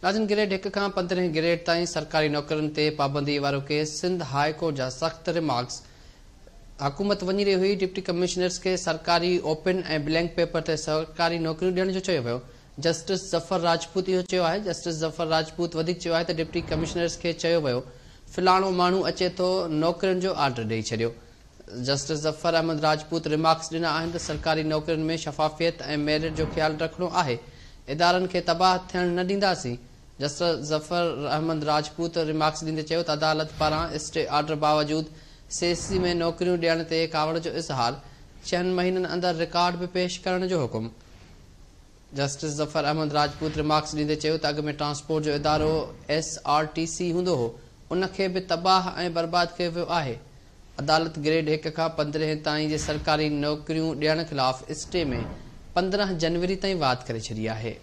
ناظرين گريڊ هڪ کان پندرهين گريڊ تائين سرڪاري نوڪرين تي پابندي وارو ڪيس، سنڌ هاء ڪورٽ جا سخت ريمارڪس، حڪومت وڃي رهي هئي، ڊپٽي ڪمشنرز کي سرڪاري اوپن ۽ بلينڪ پيپر تي سرڪاري نوڪريون ڏيڻ جو چيو ويو، جسٽس ظفر راجپوت اهو چيو آهي، جسٽس ظفر راجپوت وڌيڪ چيو آهي ته ڊپٽي ڪمشنرز کي چيو ويو فلاڻو ماڻهو اچي ٿو نوڪرين جو آرڊر ڏئي ڇڏيو. جسٽس ظفر احمد راجپوت ريمارڪس ڏنا آهن ته سرڪاري نوڪرين ۾ شفافيت ۽ ميرٽ جو خيال رکڻو آهي، ادارن کي تباهه ٿيڻ نه ڏينداسين. جسٽس ظفر احمد راجپوت ريمارڪس ڏيندي چيو ته عدالت پاران اسٽي آرڊر باوجود سي سي ۾ نوڪريون ڏيڻ تي ڪاوڙ جو اظهار، ڇهن مهينن اندر رڪارڊ به پيش ڪرڻ جو حڪم. جسٽس ظفر احمد راجپوت ريمارڪس ڏيندي چيو ته اڳ ۾ ٽرانسپورٽ جو ادارو ايس آر ٽي سي هوندو هو، ان کي به تباهه ۽ برباد ڪيو ويو آهي. عدالت گريڊ هڪ کان پندرهين تائين جي سرڪاري نوڪريون ڏيڻ خلاف اسٽي ۾ 15 جنوري تائين واڌ ڪري ڇڏي آهي.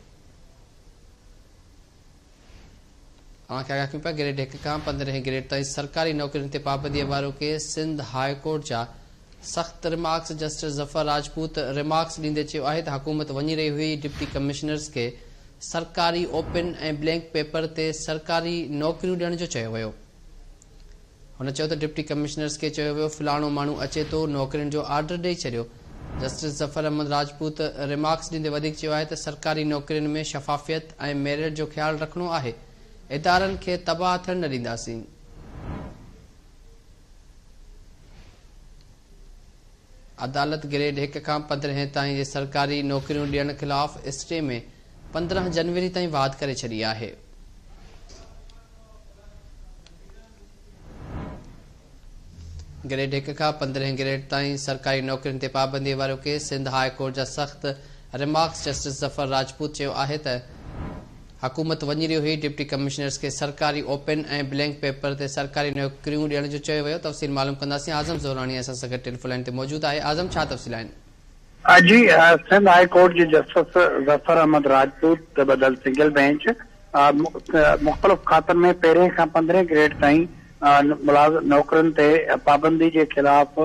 اوهان کي آگاهه ڪيون پيا گريڊ هڪ کان پندرهين گريڊ تائين سرڪاري نوڪرين تي پابندي وارو ڪيس سنڌ هاء ڪورٽ جا سخت remarks justice Zafar Rajput remarks ڏيندي چيو آهي ته حڪومت وڃي رهي هئي ڊپٽي ڪمشنرز کي سرڪاري اوپن ۽ بلينڪ پيپر تي سرڪاري نوڪريون ڏيڻ جو چيو ويو. هن چيو ته ڊپٽي ڪمشنرز کي چيو ويو فلاڻو ماڻهو اچي ٿو نوڪرين جو آرڊر ڏئي ڇڏيو. جسٽس ظفر احمد راجپوت ريمارڪس ڏيندي وڌيڪ چيو آهي ته سرڪاري نوڪرين ۾ شفافيت ۽ ميرٽ جو خيال رکڻو آهي، ادارن کي تباهه ٿيڻ نه ڏينداسين. عدالت گريڊ هڪ کان پندرهين تائين جي سرڪاري نوڪريون ڏيڻ خلاف اسٽي ۾ 15 جنوري تائين واڌ ڪري ڇڏي آهي. گريڊ هڪ کان پندرهين گريڊ تائين سرڪاري نوڪرين تي پابندي وارو ڪيس، سنڌ هاء ڪورٽ جا سخت ريمارڪس، جسٽس ظفر راجپوت چيو آهي ته حڪومت وڃي رهي هئي، ڊپٽي ڪمشنرز کي سرڪاري اوپن ۽ بلينڪ پيپر تي سرڪاري نوڪريون ڏيڻ جو چيو ويو، تفصيل معلوم ڪنداسين، اعظم زهراڻي اسان سان گڏ ٽيليفون لائين تي موجود آهي، اعظم ڇا تفصيل آهن؟ جي سنڌ هاء ڪورٽ جي جسٽس ظفر احمد راجپوت تي ٻڌل سنگل بينچ مختلف کاتن ۾ پهرين کان پندرهين گريڊ تائين ملازم نوڪرين تي پابندي جي خلاف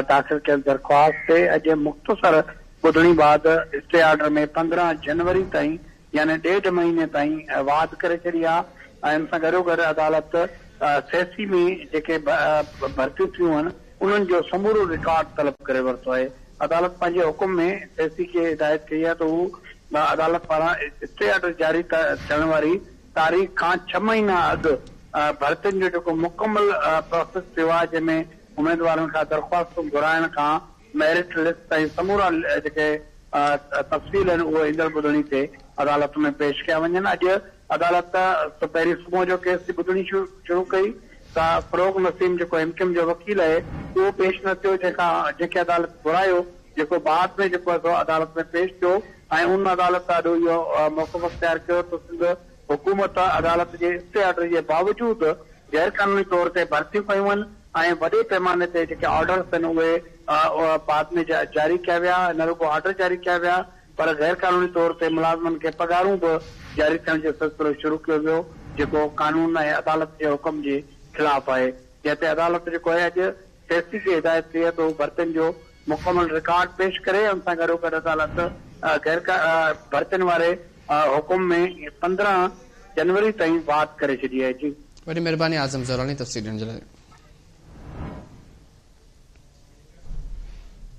داخل ڪيل درخواست تي اڄ مختصر ٻڌڻي بعد اسٽي آرڊر ۾ 15 جنوري تائين يعني ڏيڍ مهيني تائين واڌ ڪري ڇڏي آهي ۽ ان سان گڏوگڏ عدالت سي سي ۾ جيڪي ڀرتيون ٿيون آهن انهن جو سمورو رڪارڊ طلب ڪري ورتو آهي. عدالت پنهنجي حڪم ۾ سي سي کي هدايت ڪئي آهي ته هو عدالت پاران اسٽي آرڊر جاري ٿيڻ واري تاريخ کان ڇهه مهينا اڳ ڀرتين جو جيڪو مڪمل پراسيس ٿيو آهي جنهن ۾ اميدوارن کان درخواستون گهرائڻ کان ميرٽ لسٽ تائين سمورا جيڪي تفصيل آهن اهي ايندڙ ٻڌڻي تي عدالت ۾ پيش ڪيا وڃن. اڄ عدالت پهرين صبح جو ڪيس جي ٻڌڻي شروع ڪئي ته فروغ نسيم جيڪو ايم ڪيو ايم جو وڪيل آهي اهو پيش نه ٿيو جنهن کان جنهن کي عدالت گهرايو جيڪو بعد ۾ جيڪو آهي سو عدالت ۾ پيش ٿيو ۽ ان عدالت آڏو اهو موقف اختيار ڪيو ته سنڌ حڪومت عدالت جي اسٽي آرڊر جي باوجود غير قانوني طور تي ڀرتيون ڪيون آهن ۽ وڏي پيماني تي جيڪي آرڊرس آهن اهي بعد ۾ جاري ڪيا ويا، نه رڳو آرڊر جاري ڪيا ويا پر غير قانوني طور تي ملازمن کي پگهارون به جاري ٿيڻ جو سلسلو شروع ڪيو ويو جيڪو قانون ۽ عدالت جي حڪم جي خلاف آهي جنهن تي عدالت جيڪو آهي اڄ سي سي کي هدايت ڪئي آهي ته هو ڀرتين جو مڪمل رڪارڊ پيش ڪري ان سان گڏوگڏ عدالت غير ڀرتين واري حڪم ۾ 15 جنوري تائين واڌ ڪري ڇڏي آهي جي. وڏي مهرباني اعظم زهراڻي تفصيل ڏيڻ جي لاء.